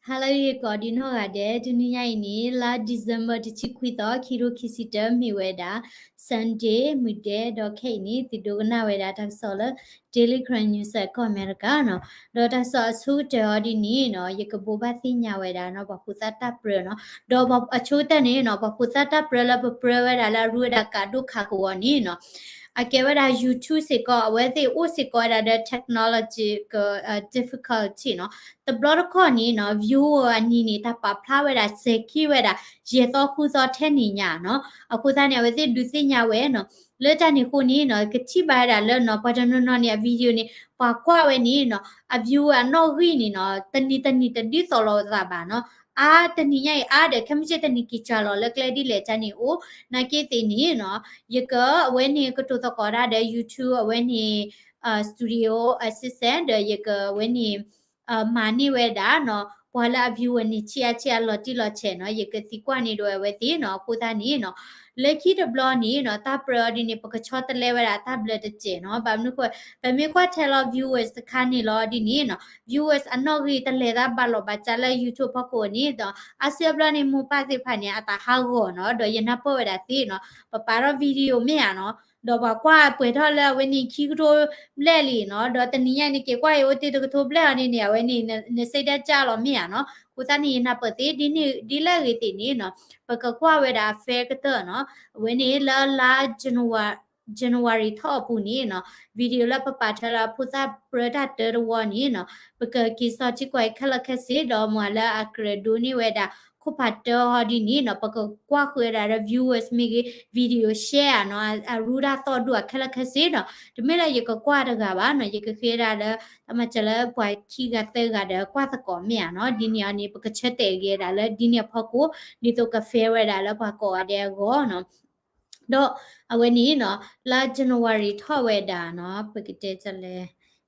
ဟါလၢအဂ့ၤကိးဒံနီၢ်ဂၤဒဲး, တနံၤညါအံၤန့ၣ် လါ December တဆံခွံသီ ခံကထိခံဆံတၢ မ့ၢ်ဝဲဒၣ် Sunday မုၢ်ဒဲး, ဒီးခဲအံၤန့ၣ် သုဒိကနၣ်ဝဲဒၣ်တၢ်ကစီၣ်လၢ Daily Karen News ကီၢ်အမဲရကၤနီၤ. ဒီးတၢ်ကစီၣ်အဆိကတၢၢ်အီၤဒ်န့ၣ်နီၤ ယကဘိးဘၣ်သ့ၣ်ညါဝဲဒၣ်နီၤ ပှၤဖိသၣ်တၢ်ပြၢနီၤ. ဒီးအဆိကတၢၢ်န့ၣ်နီၤ ပှၤဖိသၣ်တၢ်ပြၢလၢပပြၢဝဲဒၣ်လၢအရူဝဲဒၣ်ကးဒိၣ်ခးကဝီၤန့ၣ်နီၤ အကဲဝဲဒၣ် YouTube စ့ၢ်ကီး အဝဲသ့ၣ်အိၣ်စ့ၢ်ကီးဝဲဒၣ်ဒီး technology က difficulty နီၤ. တဘျီတခီၣ်န့ၣ်နီၤ viewer အနံၤန့ၣ် တၢ်ပာ်ဖျါဝဲဒၣ်စဲၤခံဝဲဒၣ် ယဲၢ်သီဃုသီထဲန့ၣ်ညါနီၤ. အဃိသတးန့ၣ် အဝဲသ့ၣ်ဒုးသ့ၣ်ညါဝဲနီၤ လၢတၢ်န့ၣ်အဃိန့ၣ်နီၤ ကထံၣ်ဘၣ်ဝဲဒၣ်လၢနီၤ ပှၤတနီၤနီၤန့ၣ် အ video န့ၣ် ပှၤကွၢ်ဝဲန့ၣ်နီၤ အ viewer အနီၣ်ဂံၢ်န့ၣ်နီၤ တနံၤတနံၤတဒုးသိးလိာ်သးဘၣ်နီၤ. အါတနံၤညါအံၤအါဒီး ခဲမုၢ်ဆ့ၣ်တနံၤက့ၤစှၤလီၤလၢကျဲဒ်လဲၣ်တၢ်န့ၣ်အိၣ် နာ်က့သ့ၣ်န့ၣ်နီၤ ယကအဝဲန့ၣ်ကတိၤသကိးတၢ်ဒီး YouTube အဝဲန့ၣ် studio assistant ဒီးယကအဝဲန့ၣ် မၤန့ၢ်ဝဲဒၣ်နီၤ ပှၤလၢအ viewer န့ၣ် ဆံးအါဆံးအါလီၤတံၢ်လီၤဆဲးနီၤ ယကသံကွၢ်န့ၢ်ဒိးဝဲသ့ၣ်နီၤ. အဃိသတးန့ၣ်နီၤ လၢခံတဘျီန့ၣ်နီၤ တၢ်ပြၢအီၤဒ်န့ၣ် ပကဆီတလဲဝဲဒၣ်တၢ်ဘျၢတစဲးနီၤ. ဘၣ်မနုၤဃိ ပမ့ၢ်ကွၢ်ထဲလီၤ viewers တခါန့ၣ်လီၤဒ်န့ၣ်နီၤ viewers အနီၣ်ဂံၢ်တလဲၤသးဘၣ်လီၤဘၣ်စးလၢ YouTube ဖီခိၣ်န့ၣ်ဒီး အါစုအါဘျီန့ၣ် မိၢ်ပၢ်သ့ၣ်တဖၣ်န့ၣ် အသးဟးဂီၤနီၤ ဒီးယနၢ်ပၢၢ်ဝဲဒၣ်သ့နီၤ ပပာ်ထီၣ် video မ့ၢ်ဧါနီၤ ဒီးပှၤကွၢ်ပှဲၤထီၣ်လၢအဝဲန့ၣ်ခံကထိဘျဲၣ်လံနီၤ ဒီးတနံၤညါန့ၣ် က့ၤကွၢ်အံၤအိၣ်တ့ၢ်တကထိဘျဲၣ်အီၤန့ၣ်န့ၣ် အဝဲန့ၣ် နစ့ဒၣ်ကၢ်လီၤမ့ၢ်ဧါနီၤ. အဃိသတးန့ၣ် ယနၢ်ပၢၢ်သ့ ဒ်လဲၣ်ဂ့ၤသ့ၣ်န့ၣ်နီၤ ပကကွၢ်ဝဲဒၣ်အ fair ကတၢၢ်နီၤ အဝဲန့ၣ်လၢလါ January ထီၣ်အပူၤန့ၣ်နီၤ video လၢပပာ်ထွဲလၢအဖိသၣ်ပြၢတၢ်တၢတဝီန့ၣ်နီၤ ပကက့ၤစီၤထံကွၢ်အံၤခဲလၢာ်ခဲဆ့ ဒီးမ့ၢ်လၢအကြၢးဒိးန့ၢ်ဝဲဒၣ် ခိၣ်ဖးတၢအီၤဒ်န့ၣ်နီၤ ပကကွၢ်ဃုာ်ဝဲဒၣ်ဒီး viewers မ့ၢ်ဂ့ၤ video share နီၤ အရူတၢ်သီၣ်ဒိၣ်အခဲလၢာ်ခဲဆ့နီၤ တမ့ၢ်လၢယကကွၢ်တဂၤဘၣ်နီၤ ယကဃ့ဒၣ်လၢ တၢ်မၤစၢၤလၢပှၤခံဂၤသၢဂၤဒီးကွၢ်သကိးမ့ၢ်ဧါနီၤ ဒ်န့ၣ်အီၤန့ၣ် ပကဆၢတဲာ်ဂ့ၤဒၣ်လၢဒ်န့ၣ်အဖီခိၣ် ဒ်သိးက fair ဝဲဒၣ်လၢပှၤကိးဂၤဒဲးအဂီၢ်နီၤ ဒီးအဝဲန့ၣ်နီၤ လါ January ထီၣ်ဝဲဒၣ်နီၤ ပကတဲလဲၣ်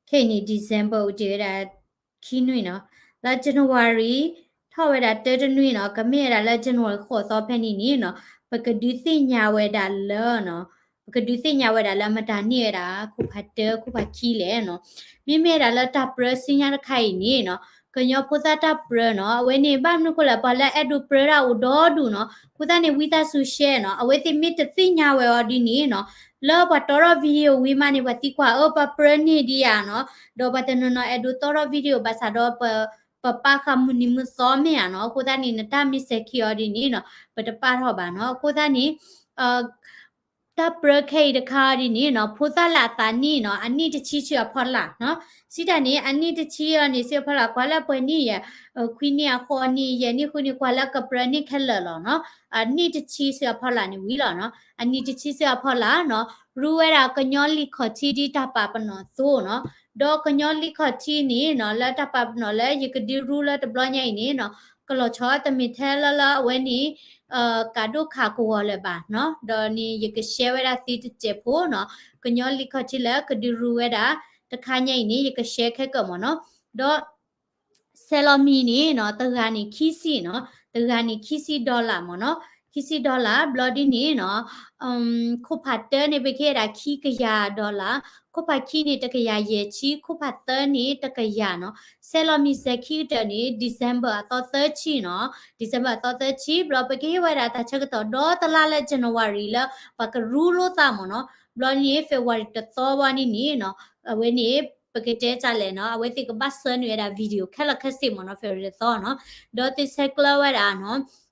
ခဲအံၤန့ၣ် December အိၣ်တ့ၢ်ဝဲဒၣ် ခံနွံနီၤ လါ January ထီၣ်ဝဲဒၣ်တၢတနွံနီၤ ကမ့ၢ်ဝဲဒၣ်လၢ January ဃိးသီဖဲန့ၣ်န့ၣ်နီၤ ပကဒုးသ့ၣ်ညါဝဲဒၣ်လၢနီၤ ပကဒုးသ့ၣ်ညါဝဲဒၣ်လၢမတၤန့ၢ်ဝဲဒၣ် ခိၣ်ဖးတၢ ခိၣ်ဖးခံလဲၣ်နီၤ မ့မ့ၢ်ဝဲဒၣ်လၢတၢ်ပြၢဆူညါတခါအံၤန့ၣ်နီၤ ကညီဖိသၣ်တၢ်ပြၢနီၤ အဝဲန့ၣ် ဘၣ်မနုၤဃိလဲၣ် ပှၤလၢအဲၣ်ဒိးပြၢတၢ်အိၣ်ဒီဒူၣ်နီၤ အဃိသတးန့ၣ် ဝံသးစူၤ share နီၤ အဝဲသ့ၣ်မ့ၢ်တသ့ၣ်ညါဝဲအီၤဒ်န့ၣ်နီၤ လၢပှၤတီထီၣ် video ဝံၤမးန့ၣ် ပှၤသံကွၢ်အၢ ပှၤပြၢန့ၢ်ဒံးဧါနီၤ ဒီးပှၤတနီၤနီၤအဲၣ်ဒိးတီထီၣ် video ဘၣ်ဆၣ်ဒီး ပပာ်ဃာ်မုၢ်နံၤမုၢ်သီမ့ၢ်ဧါနီၤ အဃိသတးန့ၣ် နတၢ်မ့ၢ်စဲၤခံအီၤဒ်န့ၣ်နီၤ ပတပာ်ထီၣ်ဘၣ်နီၤ အဃိသတးန့ၣ် တၢ်ပြၢခဲအံၤတခါအီၤဒ်န့ၣ်နီၤ ဖိသၣ်လၢအသးနံၣ်နီၤ အနံၣ်တဆံဆူအဖီလာ်နီၤ စံးတၢ်န့ၣ် အနံၣ်တဆံအီၤန့ၣ် ဆူအဖီလာ် ကွၢ်လၢပှဲၤနံၣ်ယဲၢ် ခွံနံၣ်အဃိနံၣ် ယဲၢ်နံၣ်ဃုနံၣ် ကွၢ်လၢကပြၢန့ၢ်ခဲလၢာ်လီၤနီၤ အနံၣ်တဆံဆူအဖီလာ်န့ၣ်ဝံၤလီၤနီၤ အနံၣ်တဆံဆူအဖီလာ်နီၤ ရူဝဲဒၣ်ကညီလံာ်ခီၣ်ထံးဒ်တၢ်ပာ်ပနီၣ်အသိးနီၤ ဒီးကညီလံာ်ခီၣ်ထံးန့ၣ်နီၤ လၢတၢ်ပာ်ပနီၣ်လၢယကဒုးရူလၢတဘျီညါအံၤန့ၣ်နီၤ ကလီၤဆီတမ့ၢ်ထဲလၢလၢအဝဲန့ၣ် ကးဒိၣ်ခးကဝီၤလၢၤဘၣ်နီၤ ဒီးန့ၣ်ယက share ဝဲဒၣ်သုတစဲးဖိနီၤ ကညီလံာ်ခီၣ်ထံးလၢကဒုးရူဝဲဒၣ် တခါညါအံၤန့ၣ် ယက share ခဲကၢၢ်မ့ၢ်နီၤ ဒီး ဆဲးလီၤမံၤန့ၣ်နီၤ တဂၤန့ၣ်ခံဆံနီၤ တဂၤန့ၣ်ခံဆံ dollar မ့ၢ်နီၤ ခံဆံ dollar ဘျီဒ်န့ၣ်နီၤ ခိၣ်ဖးတၢန့ၣ် ပကဟ့ၣ်ဝဲဒၣ်ခံကယၤ dollar ခိၣ်ဖးခံန့ၣ် တကယၤယဲၢ်ဆံ ခိၣ်ဖးသၢန့ၣ် တကယၤနီၤ ဆဲးလီၤမံၤစဲၤခံကတၢၢ်န့ၣ် December အသီသၢဆံနီၤ December အသီသၢဆံ ဘျီပကဟ့ၣ်ဝဲဒၣ်တၢ်ဆၢကတီၢ်ဒီတလါလၢ January လၢ ပှၤကရူလိာ်သးမ့ၢ်နီၤ ဘျီန့ၣ် February တသီဝဲန့ၣ်န့ၣ်နီၤ အဝဲန့ၣ် ပကတဲတၢ်လဲၣ်နီၤ အဝဲသ့ၣ်ကဘၣ်ဆှၢနုာ်ဝဲဒၣ် video ခဲလၢာ်ခဲဆ့မ့ၢ်နီၤ February တသီနီၤ ဒီးသုဆဲးကျၢဝဲဒၣ်နီၤ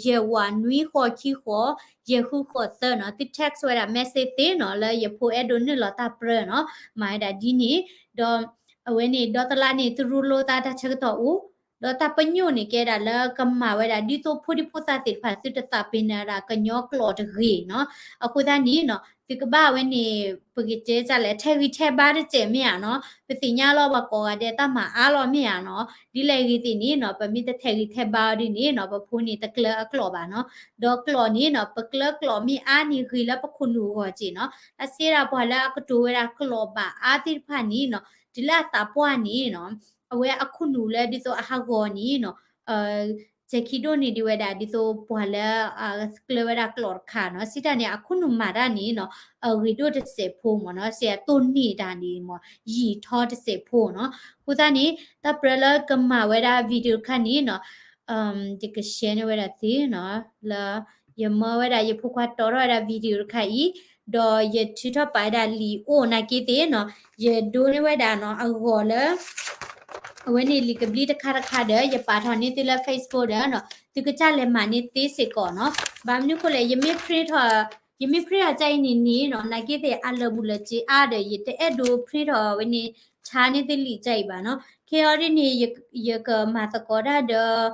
ယဲၢ်ဝးနွံဃိးခံဃိး ယဲၢ်ဃုဃိးသၢနီၤ သု text ဝဲဒၣ် message သ့နီၤ လၢယဖိအဲၣ်ဒိးနုာ်လီၤတၢ်ပြၢနီၤ မၤဝဲဒၣ်ဒ်န့ၣ် ဒီး အဝဲန့ၣ် ဒီတလါန့ၣ် သုရူလိာ်သးတၢ်ဆၢကတီၢ်အိၣ် ဒီးတၢ်ပညိၣ်န့ၣ်ကဲဒၣ်လၢကမၤဝဲဒၣ် ဒ်သိးဖိဒံဖိသၣ်သ့ၣ်တဖၣ် သုတသးပ့ၤနးဒၣ်ကညီကျိာ်တဂ့ၤနီၤ အဃိသတးန့ၣ်နီၤ သုကဘၣ်ဝဲန့ၣ် ပကတဲတၢ်လဲၣ် ထဲးဂံၢ်ထဲးဘါတစဲးမ့ၢ်ဧါနီၤ ပသ့ၣ်ညါလီၤပှၤကိးဂၤဒဲးတၢ်မၤအါလီၤမ့ၢ်ဧါနီၤ ဒ်လဲၣ်ဂ့ၤသ့ၣ်န့ၣ်နီၤ ပမ့ၢ်တထဲးဂံၢ်ထဲးဘါအီၤဒ်န့ၣ်နီၤ ပဖိန့ၣ်တကျၢအကျိာ်ဘၣ်နီၤ ဒီးကျိာ်န့ၣ်နီၤ ပကျၢကျိာ်မ့ၢ်အါန့ၣ်ဂ့ၤလၢပခိၣ်နူာ်အဂီၢ်က့နီၤ တၢ်စ့ဒၣ်ပှၤလၢအကတိၤဝဲဒၣ်ကျိာ်ဘၣ်အါသ့ၣ်တဖၣ်န့ၣ်နီၤ တုၤလၢအသးပှၢ်န့ၣ်နီၤ အဝဲအခိၣ်နူာ်လၢဒ်သိးအဟးဂီၤန့ၣ်နီၤ စဲးခံဒိၣ်န့ၢ်ဒံးဝဲဒၣ် ဒ်သိးပှၤလၢ ကျၢၤဝဲဒၣ်ကျိာ်တခါနီၤ, စံးတၢ်န့ၣ် အခိၣ်နူာ်မၤတၢ်န့ၣ်နီၤ အဂ့ၤဒိၣ်တစဲးဖိမ့ၢ်နီၤ, စဲးအတိၢ်န့ၢ်တၢ်န့ၣ်မ့ၢ် ယံာ်ထီတစဲးဖိနီၤ. အဃိသတးန့ၣ် တၢ်ပြၢလၢကမၤဝဲဒၣ် video တခါန့ၣ်နီၤ ယက share န့ၢ်ဝဲဒၣ်သ့နီၤ, လၢ ယမၢဝဲဒၣ် ယဖိခွါတီထီၣ်ဝဲဒၣ် video တခါအံၤ, ဒီးယထုးထီၣ်ပာ်ဝဲဒၣ်လံာ်အိၣ်နာ်က့သ့ၣ်နီၤ, ယဒိန့ၢ်ဝဲဒၣ်နီၤ အဂီၤလၢ အဝဲန့ၣ်လံာ်ကဘျံးတခါတခါဒီး ယပာ်ထီၣ်န့ၢ်သုလၢ Facebook ဒီးနီၤ, သုကစၢ်လဲၤမၤန့ၢ်သ့စ့ၢ်ကီးနီၤ. ဘၣ်မနုၤအဃိလဲၣ် ယမ့ၢ် print ထီၣ် ယမ့ၢ် print ထီၣ်ကၢ်အံၤန့ၣ်န့ၣ်နီၤ နာ်က့သ့ၣ်အလၢာ်ဘူၣ်လၢာ်စ့အါဒီး ယတအဲၣ်ဒိး print ထီၣ်ဝဲန့ၣ် ဆါန့ၢ်သုလံာ်ကၢ်အံၤဘၣ်နီၤ. ခဲအံၤဒ်န့ၣ် ယကမၤသကိးတၢ်ဒီး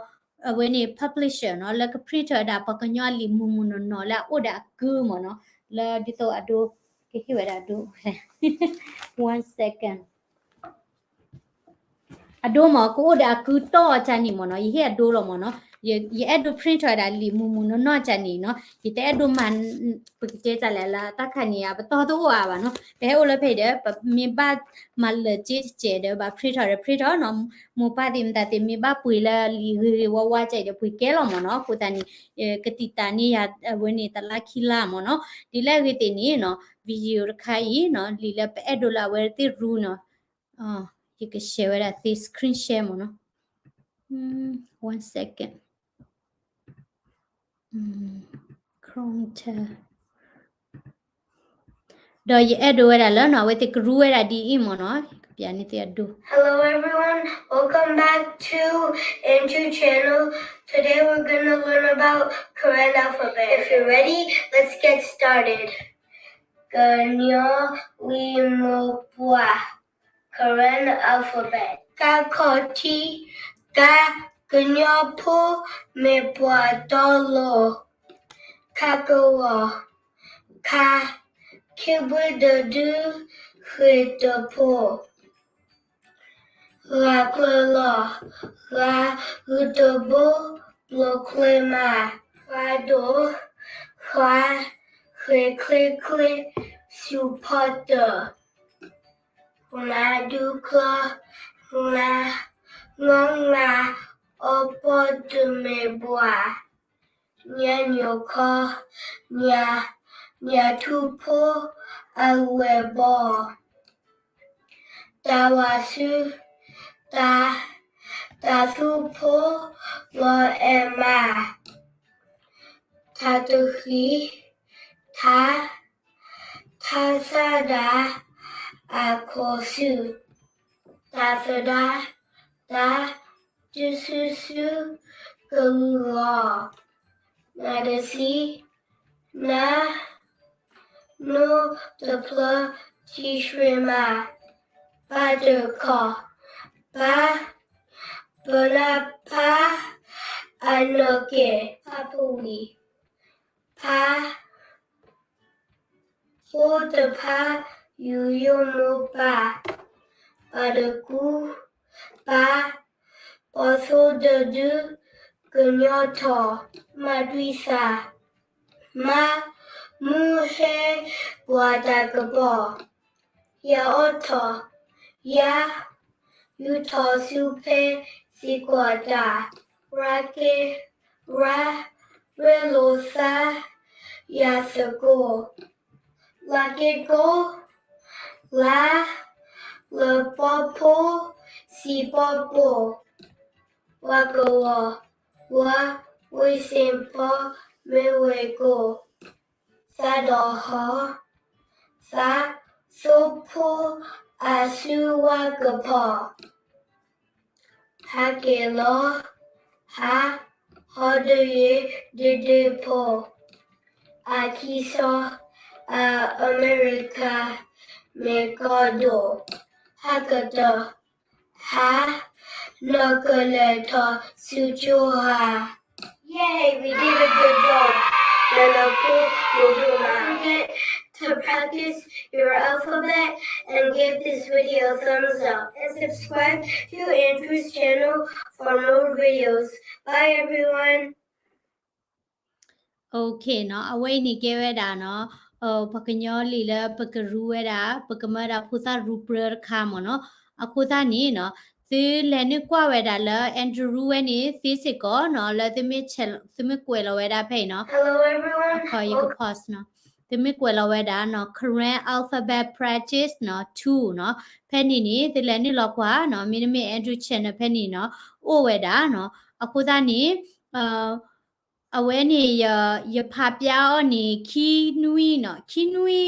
အဝဲန့ၣ် publisher နီၤ လၢက print ထီၣ်ဝဲဒၣ် ပှၤကညီလံာ်မုၢ်မုၢ်နီၢ်နီၢ်လၢအအိၣ်ဒီးအကုမ့ၢ်နီၤ, လၢဒ်သိးအဒိ ကဟ့ၣ်ဝဲဒၣ်အဒိ one second အဒိမ့ၢ် ကအိၣ်ဒီးအကုတီၢ်အကၢ်န့ၣ်မ့ၢ်နီၤ, ယဟ့ၣ်အဒိလီၤမ့ၢ်နီၤ. ယအဲၣ်ဒိး print ထီၣ်ဝဲဒၣ်လံာ်မုၢ်မုၢ်နီၢ်နီၢ်ကၢ်န့ၣ်နီၤ, ယတအဲၣ်ဒိးမၤ ပကတဲတၢ်လဲၣ်လၢတၢ်ခါန့ၣ် အပတီၢ်တအိၣ်အါဘၣ်နီၤ, ပဟဲအိၣ်လၢဖဲဒီး ပမ့ၢ်ဘၣ်မၤလၢာ်စ့တစဲးဒီး ဘၣ် print ထီၣ်ဒီး print ထီၣ်နီၤ, မိၢ်ပၢ်သ့ၣ်မတၤသ့ၣ် မ့ၢ်ဘၣ်ပှ့ၤလၢလံာ်ဂ့ၤဂ့ၤဝါဝါကၢ်အံၤဒီး ပှ့ၤကဲလီၤမ့ၢ်နီၤ. အဃိသတးန့ၣ် ကတံာ်တာ်န့ၢ်ယၤအဝဲန့ၣ်တလါခံလါမ့ၢ်နီၤ, ဒ်လဲၣ်ဂ့ၤသ့ၣ်န့ၣ်နီၤ video တခါအံၤနီၤ လံာ်လၢပအဲၣ်ဒိးလၢအဝဲသ့ၣ်ရူနီၤ, ယက share ဝဲဒၣ်သ့ screen share မ့ၢ်နီၤ, one second, Chrome ဒီးယအဲၣ်ဒိးဝဲဒၣ်လၢနီၤ အဝဲသ့ၣ်ကရူဝဲဒၣ်ဒ်အံၤမ့ၢ်နီၤ, ယကပျးန့ၢ်သုအဒိ Hello everyone, welcome back to Andrew channel. Today we're gonna learn about Karen alphabet. If you're ready, let's get started. ကညီ ဝံ မိၢ် ပှၢ် Karen alphabet. က ခီၣ်ထံး, က ကညီဖိ မ့ၢ်ပှၢ်တီလိၤ, ခ ကဂီၤ, ခါ ခ့ဘှ့တဒု ဃ့တဖိ, ဂၤကျၢၤလီၤ, ဂၤဂုၢ်တဘိ ဘျီချ့မး, ဃ ဒိၣ်, ဃ ဃ့ချ့ချ့ ဆူဖီတၢၣ်, န ဒုးချီ, န နီၢ်နၢ် အီၣ်ပီၣ်တမ့ၢ်ဘှၣ်, ည ညိၣ်ခီ, ည ညၣ်ထူဖိ အဝဲၢ်ဘီၣ်, တ ဝါဆူ, တ တၢ်သူဖိ လီၤအဲၣ်မး, ထ တဃံး, ထ ထါစၢ်ဒၣ် အခိၣ်ဆူၣ်, တ သဒါ, တ တုၤဆူဆူ ကလုာ်ဂီၢ်, န တဆံ, န နိတဖျၢၣ် ထံဆှ့မး, ပ တခီ, ပ ပနၢ်ဖး အနီၢ်ကဲၣ် ဖးဖှံ, ဖ ဖိတဖၣ် ယူၤယိၣ်မိၢ်ပၢ်, ပ တကူ, ပ ပီၣ်သိတဒု ကညီထီၣ်, မ တွံၢ်သး, မ မုၢ်ဟဲ ပှၤတၢ်ကပီၤ, ယ အီၣ်ထီၣ်, ယ ယူၤထီၣ်ဆူဖဲ စံးကွၢ်တၢ်, ရ ကဲ, ရ ရ့လိာ်သး ယၤသကိး, လ ကဲကိး, လ လၢပီၣ်ဖိ စံးပီၣ်ပိၢ်, ဝ ကဝီၤ, ဝ ဝ့ၢ်စ့ၣ်ဖီ မ့ၢ်ဝ့ၢ်ကိၢ်, သ ဒီးဟီ, သ သိဖိ အစုဝါကဖီၣ်, ဟ က့ၤလီၤ, ဟ ဟီၣ်တယ့ၣ်ဒ့ဒ့ဖိ, အ ခံစီ, အ အမဲရကၤ မ့ၢ်ကီၢ်ဒိၣ်, ဟ ကတၢၢ်, ဟ နီၢ်ကလဲၤထီၣ်ဆူကၠိဟါ. Yay, we did a good job. နနီၢ်ခိ မုၢ်ဒိၣ်မး. Don't forget to practice your alphabet and give this video a thumbs up and subscribe to Andrew's channel for more videos. Bye everyone. Okay နီၤ, အဝဲအံၤန့ၣ်ကဲဝဲဒၣ်နီၤ, ပှၤကညီလံာ်လၢပကရူဝဲဒၣ် ပကမၢဒၣ်ဖိသၣ်ရူပြၢတခါမ့ၢ်နီၤ. အဃိသတးန့ၣ်နီၤ, သုလဲၤနုာ်ကွၢ်ဝဲဒၣ်လၢ Andrew ဝဲန့ၣ်သ့စ့ၢ်ကီးနီၤ, လၢသုမ့ၢ်ကွဲးလီၤဝဲဒၣ်ဖဲအံၤနီၤ, ယက pause နီၤ, သုမ့ၢ်ကွဲးလီၤဝဲဒၣ်နီၤ Karen Alphabet Practice နီၤ two နီၤ, ဖဲန့ၣ်န့ၣ် သုလဲၤနုာ်လီၤကွၢ်နီၤ, မ့တမ့ၢ် Andrew channel ဖဲန့ၣ်နီၤ အိၣ်ဝဲဒၣ်နီၤ, အဃိသတးန့ၣ် အဝဲန့ၣ် ယဖးပျါအီၤန့ၣ် ခံနွံနီၤ, ခံနွံ,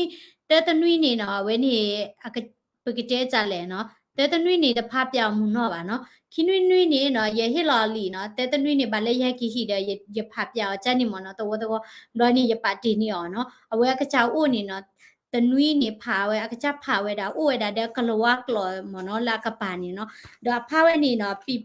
တၢတနွံန့ၣ်နီၤ, အဝဲန့ၣ် ပကတဲဒ်လဲၣ်နီၤ, တၢတနွံန့ၣ် တဖးပျါအီၤမုၢ်နီၢ်ဘၣ်နီၤ, ခံနွံနွံန့ၣ်နီၤ ယဟ့ၣ်လီၤလံနီၤ, တၢတနွံန့ၣ် ဘၣ်လၢယဟဲက့ၤဟံၣ်ဒီး ယဖးပျါအီၤကန့ၣ်မ့ၢ်နီၤ, သဝီသဝီ ဘျီန့ၣ် ယပာ်တ့ၢ်န့ၢ်အီၤနီၤ, အဝဲအကစၢ်အိၣ်န့ၣ်နီၤ, တနွံန့ၣ်ဖးဝဲ အကစၢ်ဖးဝဲဒၣ် အိၣ်ဝဲဒၣ်ဒီးကလၤဝါကျိာ်မ့ၢ်နီၤ လၢအကပၤန့ၣ်နီၤ, ဒီးအဖးဝဲန့ၣ်နီၤ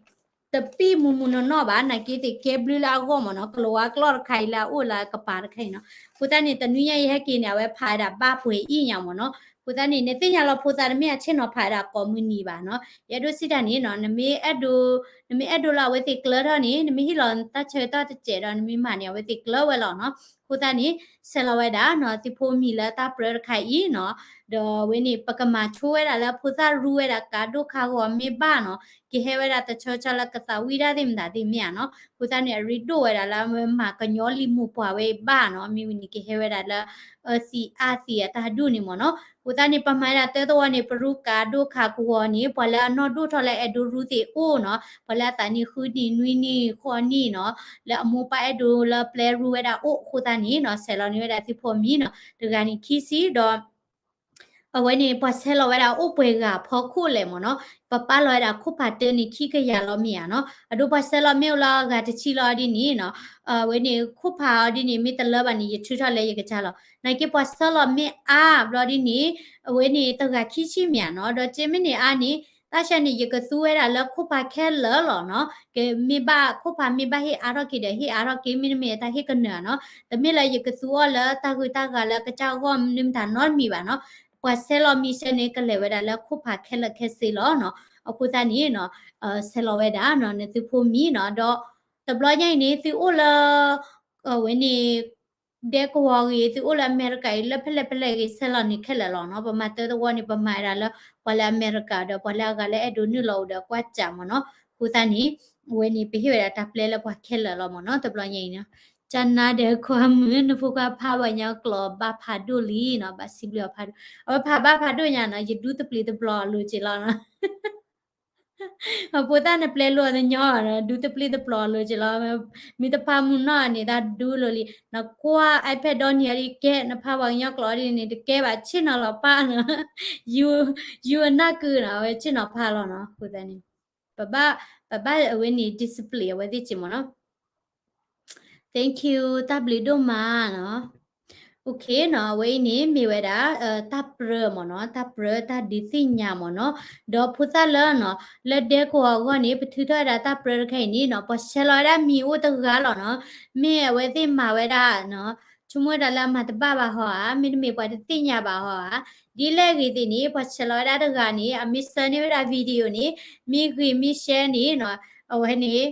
တပံၣ်မုၢ်မုၢ်နီၢ်နီၢ်ဘၣ်, နာ်က့သ့ၣ်ကဲဘျုးလၢအဂီၢ်မ့ၢ်နီၤ, ကလၤဝါကျိာ်တခါအံၤလၢအအိၣ်လၢအကပၤတခါအံၤနီၤ, အဃိသတးန့ၣ် တနွံညါအံၤဟဲက့ၤန့ၣ် အဝဲဖးဝဲဒၣ်ဘၣ်ပှဲၤအံၤညါမ့ၢ်နီၤ, အဃိသတးန့ၣ် နသ့ၣ်ညါလီၤဖိသးတမ့ၢ်အဆ့ၣ်နီၤဖးဝဲဒၣ်ကိးမုၢ်နံၤဘၣ်နီၤ, ယအဲၣ်ဒိးစံးတၢ်န့ၣ်နီၤ, နမ့ၢ်အဲၣ်ဒိး, နမ့ၢ်အဲၣ်ဒိးလၢအဝဲသ့ၣ်ကျၢၤထီၣ်န့ၣ် နမ့ၢ်ဟ့ၣ်လီၤနတၢ်ဆၢကတီၢ်တစဲးဒီး နမ့ၢ်မၤန့ၣ် အဝဲသ့ၣ်ကျၢၤဝဲလီၤနီၤ, အဃိသတးန့ၣ် ဆဲးလီၤဝဲဒၣ်နီၤ သုဖိမံၤလၢတၢ်ပြၢတခါအံၤနီၤ, ဒီးအဝဲန့ၣ် ပကမၤဆိဝဲဒၣ်လၢဖိသၣ်ရူဝဲဒၣ်ကးဒိၣ်ခါဂီၤမ့ၢ်ဘၣ်နီၤ, ကဟဲဝဲဒၣ်တဆီဆီလၢကသးဝံၣ်တၢ်သ့ၣ်မတၤသ့ၣ်မ့ၢ်ဧါနီၤ, အဃိသတးန့ၣ် အရ့ဒိၣ်ဝဲဒၣ်လၢအဝဲမၤကညီလံာ်မိၢ်ပှၢ်ဝဲအံၤဘၣ်နီၤ, မ့ၢ်ဝံၤန့ၣ် ကဟဲဝဲဒၣ်လၢ အၢသံးအါသံးအတၢ်ဒူၣ်န့ၣ်မ့ၢ်နီၤ, အဃိသတးန့ၣ် ပမၤဒၣ်တၢတဝီန့ၣ် ပရူကးဒိၣ်ခါကဝီၤန့ၣ် ပှၤလၢအနီၢ်ဒိၣ်ထီၣ်လၢအဲၣ်ဒိးရူသ့ၣ်အိၣ်နီၤ, ပှၤလၢအသးနံၣ်ဃုနံၣ်နွံနံၣ်ဃိးနံၣ်နီၤ, လၢအမိၢ်ပၢ်အဲၣ်ဒိးလၢပျဲရူဝဲဒၣ်အိၣ်အဃိသတးန့ၣ်နီၤ, ဆဲးလီၤန့ၢ်ဝဲဒၣ်သုဖိမံၤနီၤ, တဂၤန့ၣ်ခံဆံဒီး အဝဲန့ၣ် ပှၤဆဲးလီၤဝဲဒၣ်အိၣ်ပှဲၤဂၤဖီခိၣ်လဲၣ်မ့ၢ်နီၤ, ပပာ်လီၤဝဲဒၣ်ခိၣ်ဖးတၢန့ၣ် ခံကယၤလီၤမ့ၢ်ဧါနီၤ, အဒိပှၤဆဲးလီၤမ့ၢ်အိၣ်လၢအဂၤတဆံလီၤဒ်န့ၣ်နီၤ, အဝဲန့ၣ်ခိၣ်ဖးအီၤဒ်န့ၣ် မ့ၢ်တလၢဘၣ်န့ၣ် ယထုးထီၣ်လၢယကစၢ်လီၤ, နာ်က့ပှၤဆဲးလီၤမ့ၢ်အါဘျီဒ်န့ၣ် အဝဲန့ၣ်တဂၤခံဆံမ့ၢ်ဧါနီၤ, ဒီးက့မ့ၢ်န့ၣ်အါန့ၣ် တၢ်ဆၢန့ၣ် ယကသူဝဲဒၣ်လၢခိၣ်ဖးခဲလၢာ်လီၤနီၤ, ကမ့ၢ်ဘၣ်ခိၣ်ဖးမ့ၢ်ဘၣ်ဟ့ၣ်အါထီၣ်က့ၤဒီး ဟ့ၣ်အါထီၣ်က့ၤ မ့တမ့ၢ်တၢ်ဟ့ၣ်ကနၢၤနီၤ, တမ့ၢ်လၢယကသူအီၤလၢတၢ်ဂုၤတၢ်ဂၤလၢကစၢ်အဂီၢ် မနုၤမတၤနီတမံၤဘၣ်နီၤ, ပှၤဆဲးလီၤမံၤဆၢန့ၣ် ကလဲၤဝဲဒၣ်လၢခိၣ်ဖးခဲလၢာ်ခဲဆ့လီၤနီၤ, အဃိသတးန့ၣ်နီၤ, ဆဲးလီၤဝဲဒၣ်နီၤ နသုဖိမံၤနီၤ, ဒီးတဘျီညါအံၤန့ၣ် သုအိၣ်လၢ အဝဲန့ၣ် ဒဲကဝီၤဂ့ၤ သုအိၣ်လၢအမဲရကၤအံၤ လၢဖဲလဲၣ်ဖဲလဲၣ်ဂ့ၤ ဆဲးလီၤန့ၣ်ခဲလၢာ်လီၤနီၤ, ပမၤတၢတဝီန့ၣ် ပမၤဝဲဒၣ်လၢ ပှၤလၢအမဲရကၤဒီး ပှၤလၢအဂၤလၢအဲၣ်ဒိးနုာ်လီၤအိၣ်ဒီးကွၢ်စးမ့ၢ်နီၤ, အဃိသတးန့ၣ် အဝဲန့ၣ် ပဟ့ၣ်ဝဲဒၣ်တၢ်ပျဲလၢပှၤခဲလၢာ်လီၤမ့ၢ်နီၤ, တဘျီညါအံၤနီၤ, ကၠနါဒီးခွါမုၣ် နဖိခွါဖးပှၤကညီကျိာ်ဘၣ်ဖးဒိၣ်လံနီၤ, ဘၣ်စံးဘျုးအီၤဖးဒိၣ်, အဝဲဖးဘၣ်ဖးဒိၣ်ညါနီၤ, ယဒူတပျံၤတပျီၤအလိၤက့ၤလီၤနီၤ အဖိသၣ်နပျဲလိာ်အီၤတညီဘၣ်နီၤ, ဒူတပျံၤတပျီၤအလိၤက့ၤလီၤ, မ့ၢ်တဖးမုၢ်နီၢ်န့ၣ် တၢ်ဒူလိၤလံ, နကွၢ် iPad ဒီနံၤအံၤကဲ နဖးပှၤကညီကျိာ်ဒ်န့ၣ် တကဲဘၣ် ဆ့ၣ်နီၤလီၤပၢ်နီၤ, ယူၤအနၢ်ကုနီၤ, အဝဲဆ့ၣ်နီၤဖးလီၤနီၤ, အဃိသတးန့ၣ် ပဘၣ်, ပဘၣ်အဝဲန့ၣ် discipline အဝဲသ့ၣ်က့ၤမ့ၢ်နီၤ Thank you တၢ်ဘျုးဒိၣ်မးနီၤ, OK နီၤ, အဝဲအံၤန့ၣ် မ့ၢ်ဝဲဒၣ် တၢ်ပြၢမ့ၢ်နီၤ, တၢ်ပြၢတၢ်ဒုးသ့ၣ်ညါမ့ၢ်နီၤ, ဒီးဖိသၣ်လၢနီၤ, လၢဒဲကဝီၤအဂီၢ်န့ၣ် ပထုးထီၣ်ဝဲဒၣ်တၢ်ပြၢတခါအံၤန့ၣ်နီၤ, ပှၤဆဲးလီၤဝဲဒၣ်မံၤအိၣ်တဂၤလီၤနီၤ, မ့ၢ်အဝဲသ့ၣ်မၤဝဲဒၣ်နီၤ, ဆိကမိၣ်ဝဲဒၣ်လၢအမၤတဘၣ်ဘၣ်ဟီဧါ, မ့တမ့ၢ်ပှၤတသ့ၣ်ညါဘၣ်ဟီဧါ, ဒ်လဲၣ်ဂ့ၤသ့ၣ်န့ၣ် ပှၤဆဲးလီၤဝဲဒၣ်တဂၤန့ၣ် အမ့ၢ်ဆှၢန့ၢ်ဝဲဒၣ် video န့ၣ် မ့ၢ်ဂ့ၤမ့ၢ်ရှဲန့ၣ်နီၤ, အဝဲန့ၣ်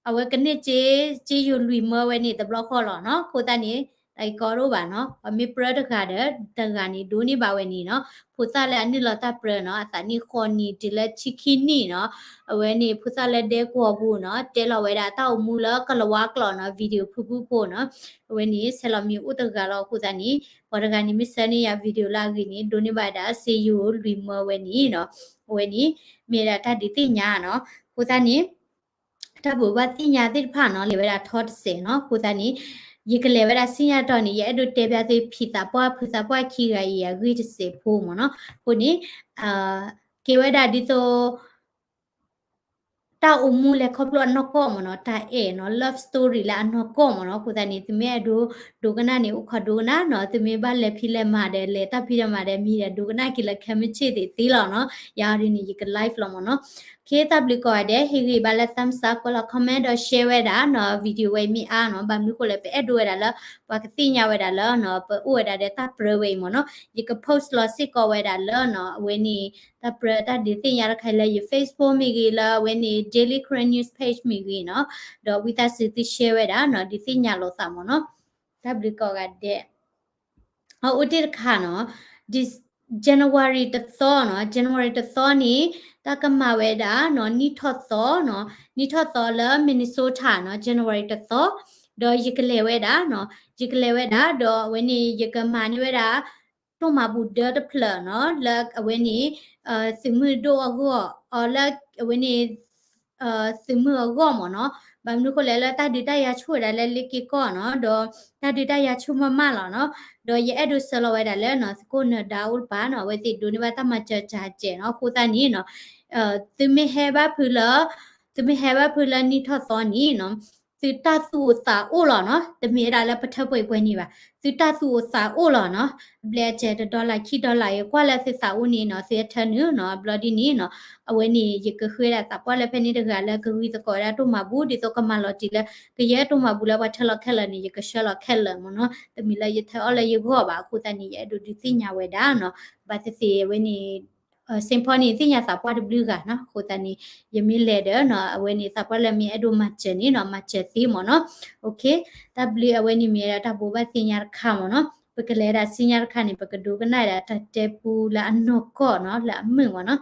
အဝဲကန့ၢ်စ့, စ့ယိၤလွံၢ်မၢဝဲန့ၣ်တဘျီဃီလီၤနီၤ, အဃိသတးန့ၣ် တၢ်အံၤကီဒိၣ်ဘၣ်နီၤ, ပှၤမ့ၢ်ပြၢတဂၤဒီး တဂၤန့ၣ် ဒိးန့ၢ်ဘၣ်ဝဲန့ၣ်နီၤ, ဖိသၣ်လၢအနုာ်လီၤတၢ်ပြၢနီၤ, အသးနံၣ်ဃိးနံၣ်တုၤလၢဆံခံနံၣ်နီၤ, အဝဲန့ၣ် ဖိသၣ်လၢဒဲကဝီၤပူၤနီၤ, တဲလီၤဝဲဒၣ်တၢ်အိၣ်မူလၢကလၤဝါကျိာ်နီၤ, video ဖုၣ်ဖုၣ်ဖိနီၤ, အဝဲန့ၣ် ဆဲးလီၤမံၤအိၣ်တဂၤလီၤ, အဃိသတးန့ၣ် ပှၤတဂၤန့ၣ် မ့ၢ်ဆှၢန့ၢ်ယၤ video လၢအဂ့ၤန့ၣ် ဒိးန့ၢ်ဘၣ်ဝဲဒၣ် စ့ယိၤလွံၢ်မၢဝဲန့ၣ်နီၤ, အဝဲန့ၣ် မ့ၢ်ဝဲဒၣ်တၢ်ဒုးသ့ၣ်ညါနီၤ, အဃိသတးန့ၣ် တၢ်ဘိးဘၣ်သ့ၣ်ညါသ့ၣ်တဖၣ်နီၤ လဲၤဝဲဒၣ်ထီတစဲးနီၤ, အဃိသတးန့ၣ် ယကလဲၤဝဲဒၣ်စံၣ်ညါတီၤန့ၣ် ယအဲၣ်ဒိးတဲဘၣ်သုဖံသးပှၢ်ဖုသးပှၢ်ခံဂၤအံၤ အဂ့ၢ်တစဲးဖိမ့ၢ်နီၤ, အဃိန့ၣ် ကဲဝဲဒၣ်ဒ်သိး တၢ်အိၣ်မူလဲၤခီဖျိအနီၢ်ကီၢ်မ့ၢ်နီၤ, တၢ်အဲၣ်နီၤ, love story လၢအနီၢ်ကီၢ်မ့ၢ်နီၤ, အဃိသတးန့ၣ် သုမ့ၢ်အဲၣ်ဒိး ဒိကနၣ်န့ၣ် အိၣ်ခိးဒိကနၣ်နီၤ, သုမ့ၢ်ဘၣ်လဲၤဖံးလဲၤမၤဒီး လဲၤတၢ်ဖံးတၢ်မၤဒီးမံဒီး ဒိကနၣ်က့ၤလၢခဲမုၢ်ဆ့ၣ်သ့ၣ်သ့လီၤနီၤ, ယၤဒ်န့ၣ် ယက live လီၤမ့ၢ်နီၤ, ခဲတၢ်ဘျုးကိးဂၤဒဲး ဟ့ၣ်ဂံၢ်ဘါလၢ thumbs up ကွဲးလီၤ comment ဒီး share ဝဲဒၣ်နီၤ, video ဝဲအံၤမ့ၢ်အါနီၤ, ဘၣ်မနုၤဃိလဲၣ် ပအဲၣ်ဒိးဝဲဒၣ်လၢ ပှၤကသ့ၣ်ညါဝဲဒၣ်လၢနီၤ, ပအိၣ်ဝဲဒၣ်ဒီးတၢ်ပြၢဝဲအံၤမ့ၢ်နီၤ, ယက post လီၤစ့ၢ်ကီးဝဲဒၣ်လၢနီၤ, အဝဲန့ၣ် တၢ်ပြၢတၢ်ဒုးသ့ၣ်ညါတခါလၢယ Facebook မ့ၢ်ဂ့ၤ, လၢအဝဲန့ၣ် Daily Karen News Page မ့ၢ်ဂ့ၤနီၤ, ဒီးဝံသးစူၤသု share ဝဲဒၣ်နီၤ, ဒုးသ့ၣ်ညါလိာ်သးမ့ၢ်နီၤ, တၢ်ဘျုးကိးဂၤဒဲး, အအိၣ်တ့ၢ်တခါနီၤ, January တသီနီၤ, January တသီန့ၣ် တၢ်ကမၤဝဲဒၣ်နီၤ နံၣ်ထီၣ်သီနီၤ, နံၣ်ထီၣ်သီလၢ Minnesota နီၤ January တသီ, ဒီးယကလဲၤဝဲဒၣ်နီၤ, ယကလဲၤဝဲဒၣ် ဒီးအဝဲန့ၣ် ယကမၤန့ၢ်ဝဲဒၣ် တိၢ်မၤဘူၣ်ဒၢတဖျၢၣ်နီၤ လၢအဝဲန့ၣ် သုးမုၢ်ဒိၣ်အဂီၢ် အီၤလၢအဝဲန့ၣ် သုးမုၢ်အဂီၢ်မ့ၢ်နီၤ, ဘၣ်မနုၤအဃိလဲၣ် လၢတၢ်ဒုးတၢ်ယၤဆူၣ်ဝဲဒၣ်လၢလ့က့ကီၢ်နီၤ, ဒီးတၢ်ဒုးတၢ်ယၤဆူၣ်မးမးလီၤနီၤ, ဒီးယအဲၣ်ဒိးဆှၢလီၤဝဲဒၣ်လၢနီၤ သုးခိၣ်နၢၤဒါအိၣ်တပၤနီၤ, အဝဲသ့ၣ်ဒိးန့ၢ်ဘၣ်တၢ်မၤစၢၤတၢ်စဲးနီၤ, အဃိသတးန့ၣ်နီၤ သုမ့ၢ်ဟဲဘၣ်ဖုးလၢ သုမ့ၢ်ဟဲဘၣ်ဖုးလၢနံၣ်ထီၣ်သီန့ၣ်နီၤ သုတၢ်သူၣ်အိၣ်သးအိၣ်လီၤနီၤ, တမ့ၢ်ဝဲဒၣ်လၢပထၢပှဲၤပှဲၤန့ၣ်ဘၣ်, သုတၢ်သူၣ်အိၣ်သးအိၣ်လီၤနီၤ, အဘျဲၣ်အစဲး တ dollar ခံ dollar အံၤ ကွၢ်လၢသုသးအိၣ်န့ၣ်နီၤ သုဟဲထၢနုာ်နီၤ, အဘျီဒ်န့ၣ်နီၤ အဝဲန့ၣ် ယကဃုဝဲဒၣ်သးပှၢ်လၢဖဲန့ၣ်တဂၤလၢကဂံၢ်သကိးဝဲဒၣ်တိၢ်မၤဘူၣ် ဒ်သိးကမၤလီၤတံၢ်လၢ ကယဲၢ်တိၢ်မၤဘူၣ်လၢပှၤထၢလီၤခဲလၢာ်န့ၣ် ယကဆှၢလီၤခဲလၢာ်မ့ၢ်နီၤ, တမ့ၢ်လၢယထၢအီၣ်လၢယဂီၢ်ဘၣ်, အဃိသတးန့ၣ် ယအဲၣ်ဒိးဒုးသ့ၣ်ညါဝဲဒၣ်နီၤ, ဘၣ်သ့ၣ်သ့ၣ်အဝဲန့ၣ် Saint Paul န့ၣ် သ့ၣ်ညါသးပှၢ်တဘျုးဂၤနီၤ, အဃိသတးန့ၣ် ယမ့ၢ်လဲၤဒီးနီၤ အဝဲန့ၣ်သးပှၢ်လၢမ့ၢ်အဲၣ်ဒိးမၤစၢၤန့ၣ်နီၤ မၤစၢၤသ့မ့ၢ်နီၤ, တၢ်ဘျုးအဝဲန့ၣ်မ့ၢ်ဝဲဒၣ်တၢ်ဘိးဘၣ်သ့ၣ်ညါတခါမ့ၢ်နီၤ, ပကလဲၤဒၣ်စ့ၣ်ညါတခါန့ၣ် ပကဒိကနၣ်ဒၣ်တၢ်တဲပူလၢအနီၢ်ကီၢ်နီၤ လၢအမုာ်မ့ၢ်နီၤ